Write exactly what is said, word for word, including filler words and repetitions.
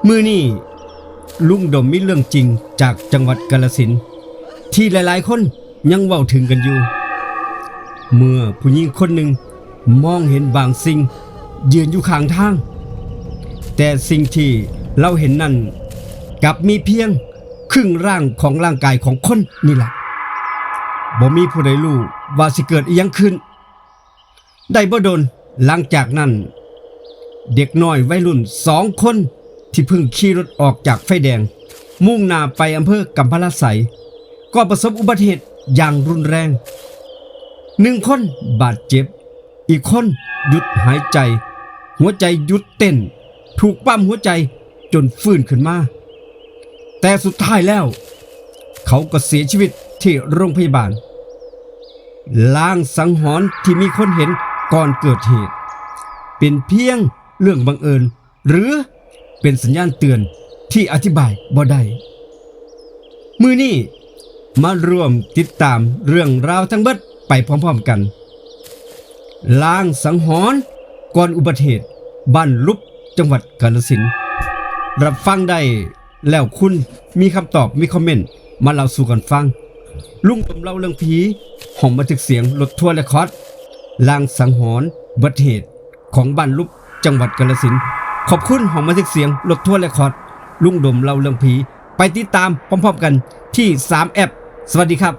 มื้อนี้ลุงดมมีเรื่องจริงจากจังหวัดกาฬสินธุ์ที่หลายๆคนยังเว้าถึงกันอยู่ เมื่อผู้หญิงคนหนึ่งมองเห็นบางสิ่งยืนอยู่ข้างทาง แต่สิ่งที่เราเห็นนั้นกลับมีเพียงครึ่งร่างของร่างกายของคนนี่แหละ บ่มีผู้ใดรู้ว่าสิเกิดอีหยังขึ้น ได้บ่โดนหลังจากนั้น เด็กน้อยวัยรุ่นสองคนที่เพิ่งขี่รถออกจากไฟแดง มุ่งหน้าไปอำเภอกำพร้าไสย ก็ประสบอุบัติเหตุอย่างรุนแรง หนึ่งคนบาดเจ็บ อีกคนหยุดหายใจ หัวใจหยุดเต้น ถูกปั๊มหัวใจจนฟื้นขึ้นมา แต่สุดท้ายแล้ว เขาก็เสียชีวิตที่โรงพยาบาล ลางสังหรณ์ที่มีคนเห็นก่อนเกิดเหตุ เป็นเพียงเรื่องบังเอิญ หรือเป็นสัญญาณเตือนที่อธิบายบ่ได้ มื้อนี้มาร่วมติดตามเรื่องราวทั้งเบิดไปพร้อมๆกัน ลางสังหรณ์ก่อนอุบัติเหตุบ้านลุบจังหวัดกาฬสินธุ์ รับฟังได้แล้วคุณมีคำตอบมีคอมเมนต์มาเล่าสู่กันฟัง ลุงดมเล่าเรื่องผี ห้องบันทึกเสียงรถทัวร์เรคคอร์ด ลางสังหรณ์อุบัติเหตุของบ้านลุบจังหวัดกาฬสินธุ์ ขอบคุณห้องบันทึกเสียงรถทัวร์เรคคอร์ด ลุงดมเล่าเรื่องผี ไปติดตามพร้อมๆกันที่สามแอป สวัสดีครับ